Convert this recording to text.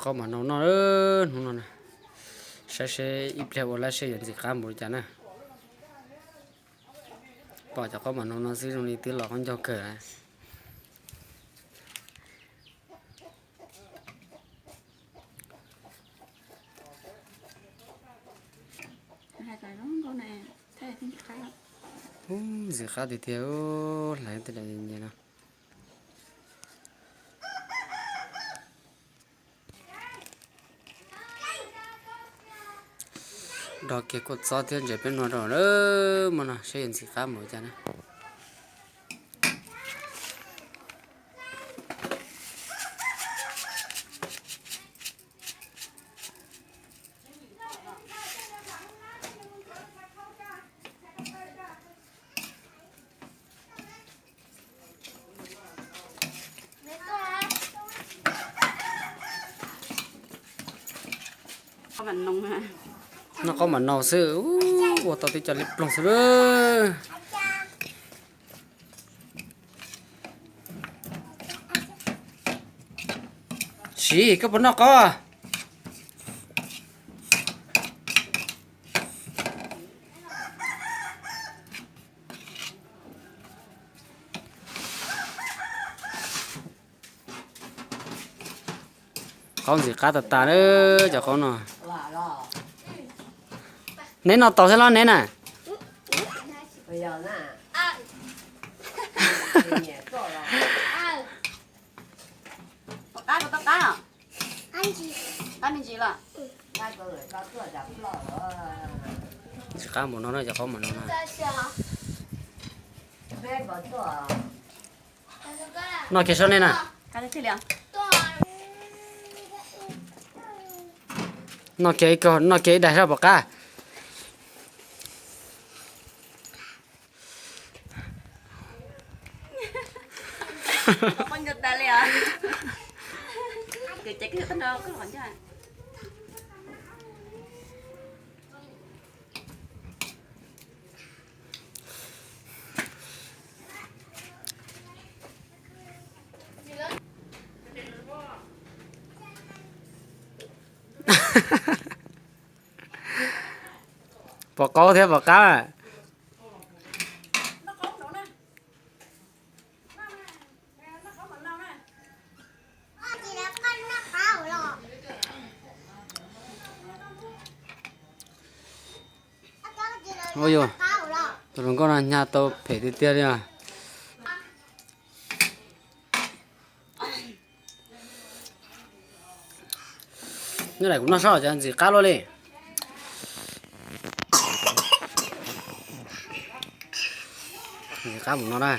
Qaub mov nau noj hnub no na. Saib seb ib pliag ua lab seb yuav ntxim qab npaum li cas na. Pom cov qaub mov nau no xwb zoo li twb los qaub ncaug kawg na. Ntxim qab tiag tiag, hlais tej daim nyias no. Dog kiag kuj txob thiab ntses peb nua rau lawm, hmo no saib yuav ntxim qab npaum li cas na. Noj qaub mov nau xwb, ua tau tib co li ploog xwb lawm. Siv, koj puas noj qaub? Qaub ntxim qab tas tas lawm cov qaub no. Neb noj tau thiab los neb na? Ntxim qab npaum no na cov qaub mov no na. Noj kiag saib neb na. Noj kiag ib daig saib puas qab. Puas qaub thiab puas qab? Ua yus, tus hluas nkauj no hnyav tau phem tiag tiag li os. Nyob daim kuv noj soj cov ntxim qab luaj li. Ntxim qab mus no na.